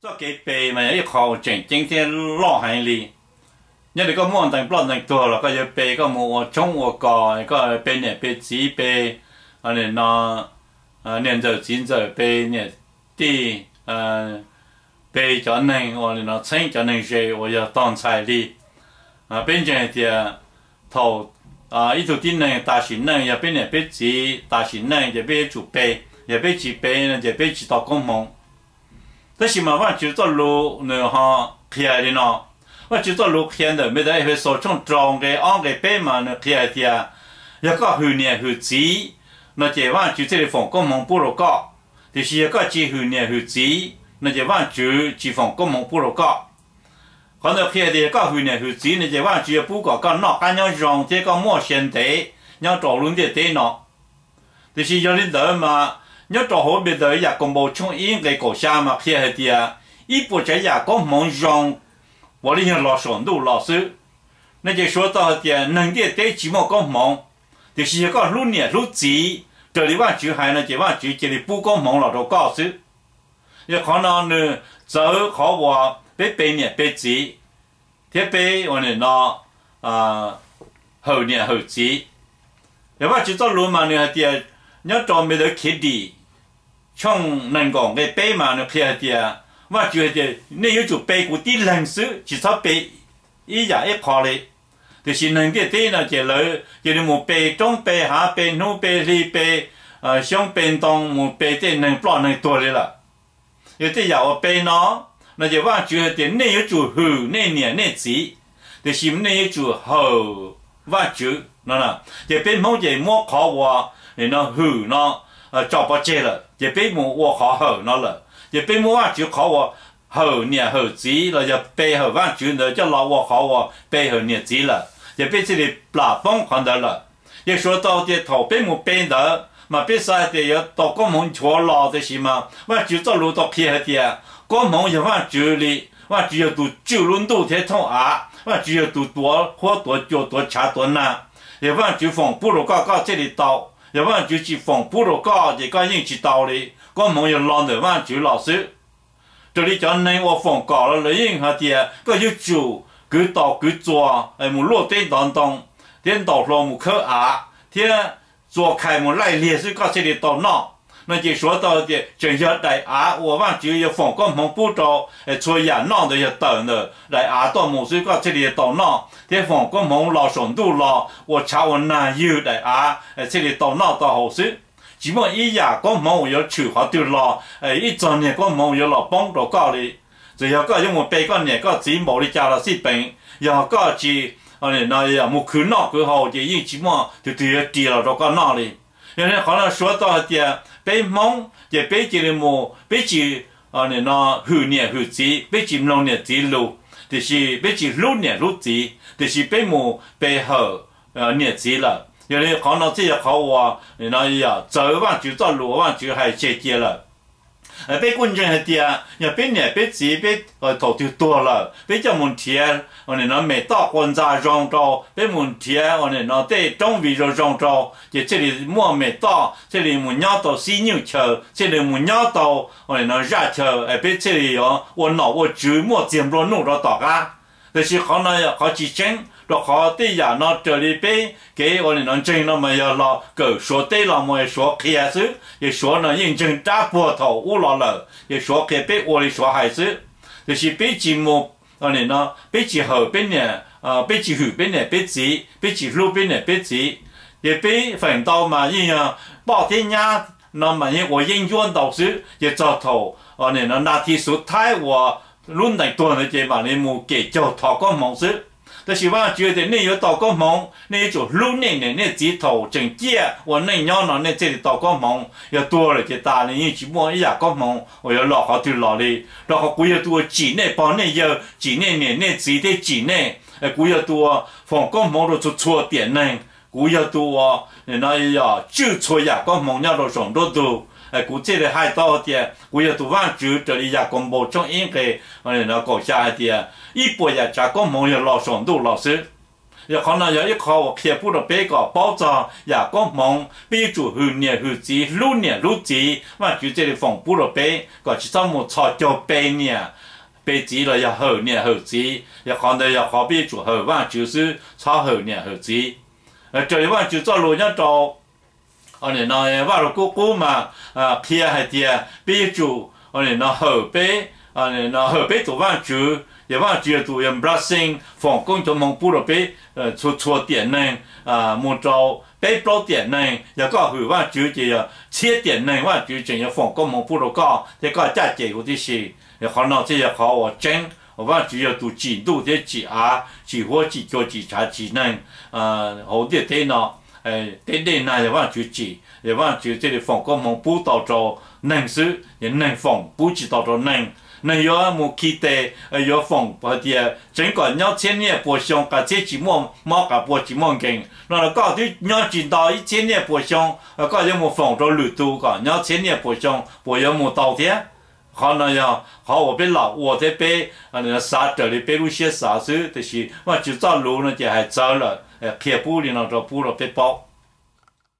Txoj kev pe mas yog ib qho uas tseem ceeb thiab loj heev li. Nyob li koj muaj ntees ploj ntees tuag los koj yuav pe, koj mus ua tshoob ua kos, koj pe niam pe txiv, pe niam ntxawm txiv ntxawm, pe niam tij, pe cov neeg uas li no txheeb cov neeg ze uas yog tog ntxhais li. Peb ntseeg hais tias thaum ib tug tib neeg tas sim neej, yog peb niam peb txiv tas sim neej ces peb yuav tsum pe. Yog peb tsis pe no ces peb tsis tau koob hmoov. Tab sis mas Vajtswv txoj lus nws ho qhia li no. Vajtswv txoj lus qhia ntawm npe ntawv Efexus tshooj rau nqe ob nqe peb mas nws qhia hais tias yog koj hwm niam hwm txiv no ces Vajtswv thiaj li foom koob hmoov pub rau koj. Tiam sis yog koj tsis hwm niam hwm txiv no ces Vajtswv tsis foom koob hmoov pub rau koj. Qhov ntawd qhia tias yog koj hwm niam hwm txiv no ces Vajtswv yuav pub kom koj noj qab nyob zoo thiab koj muaj sia ntev nyob rau lub ntiaj teb no. Tiam sis yog li ntawd mas nyob rau hauv npe ntawv Yakaunpaus tshooj ib nqe kaum xya mas qhia hais tias ib puas tsav yam koob hmoov zoo puav leej yog los saum ntuj los xwb. No ces suav tau hais tias neeg ntiaj teb tsis muaj koob hmoov, tiam sis yog koj hlub niam hlub txiv raws li Vajtswv hais no ces Vajtswv cia li pub koob hmoov los rau koj xwb. Yog qhov no nws txawv qhov uas peb pe niam pe txiv thiab peb ua nim no hawm niam hawm txiv. Yog Vajtswv txoj lus mas nws hais tias nyob rau npe ntawv Khiavdim tshooj nees nkaum nqe peb mas nws qhia hais tias Vajtswv hais tias nej yuav tsum pe kuv tib leeg xwb, tsis txhob pe ib yam ib qho li. Tiam sis neeg ntiaj teb no ces lawv cia li mus pe roob pe hav, pe hnub pe hli, pe xyoob pe ntoo, mus pe tej neeg ploj neeg tuag li lawm. Yog tej yam uas pe no, no ces Vajtswv hais tias nej yuav tsum hwm nej niam nej txiv, tiam sis nej yuav tsum hawm Vajtswv no. Ces peb Hmoob ces muab qhov uas no hwm no tso pov tseg lawm, ces peb mus ua qhov hawm no lawm. Ces peb muab Vajtswv qhov uas hawm niam hawm txiv los yog pe hawm Vajtswv ntawd coj los ua qhov uas pe hawm niam txiv lawm, ces peb thiaj li plam poob qhov ntawd lawm. Ces suav tau tias thaum peb mus pe ntawd mas peb xav hais tias yuav tau koob hmoov nchuav los, tiam sis mas Vajtswv txoj lus tau qhia hais tias koob hmoov yog Vajtswv li. Vajtswv yog tus tswj lub ntuj thiab thooj av, Vajtswv yog tus tuav huab tuav cua tuav tshav tuav nag. Yog Vajtswv foom pub rau koj koj thiaj li tau, yog Vajtswv tsis foom pub rau koj ces koj yeej tsis tau li. Koob hmoov yog los ntawm Vajtswv los xwb. Raws li cov neeg uas foom kom los lawv yeej hais tias koj yuav tsum kwv taus kwv txuas mus luaj teb ntov ntoo thiab ntaus hluas mus khawb av thiab txua khais mus laij liag xwb koj thiaj li tau noj. No ces suav tau tias tseem yog daim av uas Vajtswv yuav foom koob hmoov pub rau, txhua yam noj ntawd yog tawm ntawm daim av tuaj mus xwb koj thiaj li tau noj, thiab foom koob hmoov los saum ntuj los ua tshav ua nag ywg daim av thiaj li tau noj tau haus xwb. Tsis muaj ib yam koob hmoov uas yuav tshwm qhov twg los, ib txog niag koob hmoov yuav los poob rau koj li. Txawm yog koj yuav mus pe koj niam koj txiv npaum li cas los xij peem, yog koj tsis mus khwv noj khwv haus ces yeej tsis muaj tus twg yuav ris los rau koj noj li. Yog li qhov no suav tau hais tias peb Hmoob ces peb cia li mus, peb tsis hwm niam hwm txiv, peb tsis mloog niam txiv lus, tiam sis peb tsis hlub niam hlub txiv, tiam sis peb mus pe hawm niam txiv lawm. Yog li qhov no thiaj yog qhov uas txawv Vajtswv txoj lus uas Vajtswv hais tseg cia lawm. Peb kuj ntseeg hais tias yog peb niam peb txiv peb thaum twg tuag lawm peb coj mus nrhiav ua nim no mem toj qua ntxa zoo rau, peb mus nrhiav ua nim no tej roob viv zoo zoo rau ces thiaj li muaj mem toj thiaj li mus nyob tau xib nyuj chaw, thiaj li mus nyob tau ua nim no zaj chaw, peb thiaj li yuav ua nom ua tswv muaj txiag nplua nuj rau tom qab. Tiam sis qhov no yog qhov tsis tseeb, rau qhov tej yam no raws li peb kev ua nim no ntseeg no mas yog los kawm Suav teb los mus Suav qhia xwb, ces Suav no yeej ntseeg rab puag thaum ub los lawm ces Suav qhia peb ua li Suav hais xwb. Tiam sis peb tsis mus, peb tsis hawm peb niam, peb tsis hwm peb niam peb txiv, peb tsis hlub peb niam peb txiv, ces peb feem ntau mas yeej yog poj thiab nyab no mas yeej ua yeeb ncuab ntau xwb, ces txog thaum ua nim no nas thi xuv thaib uas lub ntees tuag ntawd ces mam li mus kem caug thov koob hmoov xwb. Tab sis Vajtswv tias nej yuav tau koob hmoov, nej yuav tsum hlub nej niam nej txiv thaum tseem ciaj ua neej nyob no nej thiaj li tau koob hmoov. Yog tuag lawm ces tas li, yeej tsis muaj ib yam koob hmoov uas yuav los qhov twg los li. Rau qhov kuv yog tus uas tsim nej pog nej yawg, tsim nej niam nej txiv thiab tsim nej. Kuv yog tus uas foom koob hmoov rau txhua txhua tiam neeg. Kuv yog tus uas nim no yog tswj txhua yam koob hmoov nyob rau saum nruab ntug. Kuv thiaj li hais tau tias kuv yog tus Vajtswv raws li Yakaunpaus tshooj ib nqe kaum xya hais tias ib puas yam tsav koob hmoov yog los saum ntuj los xwb. Yog qhov no yog ib qho uas qhia pub rau peb kom paub txog yam koob hmoov, peb yuav tsum hwm niam hwm txiv, hlub niam hlub txiv. Vaajtswv thiaj li foom pub rau peb kom tsis txhob mus txhos caug pe niam pe txiv los yog hawm niam hawm txiv. Yog qhov ntawd yog qhov peb yuav tsum hawm Vaajtswv xwb, txhob hawm niam hawm txiv. Raws li Vaajtswv txoj lus nyob rau Vaj Lug Kub Qub mas qhia hais tias peb yuav tsum hawm peb, hawm peb tus Vaajtswv, yog Vaajtswv yog tus yog blessing, foom koob cov hmoov pub rau peb txhua txhua tiam neeg, mus rau peb plaub tiam neeg. Yog koj hwm Vaajtswv ces yog txhiab tiam neeg Vaajtswv tseem yuav foom koob hmoov pub rau koj thiab koj caj ces huv tib si. Yog qhov no thiaj yog qhov uas tseeb uas Vaajtswv yog tus tsim ntuj thiab tsim av, tsim huab tsim cua, tsim tshav tsim neeg hauv ntiaj teb no. Tej dej nag yog Vaajtswv tsim, yog Vaajtswv thiaj li foom koob hmoov pub tau rau neeg xwb, yog neeg foom pub tsis tau rau neeg. Neeg yuav mus khi tes, yuav foom hais tias tseev kom nyob txhiab niaj puas xyoo, qas txhiab tsis muaj mob, qas pua tsis muaj nkees no los koj twb nyob tsis tau ib txhiab niaj puas xyoo, koj yuav mus foom rau lwm tus kom nyob txhiab niaj puas xyoo, puas yuav mus tau thiab? Qhov no yog qhov uas peb lam ua thiab peb xav raws li peb lub siab xav xwb, tiam sis Vaajtswv txoj lus no ces hais txawv lawm, qhia pub li no rau pub rau peb paub.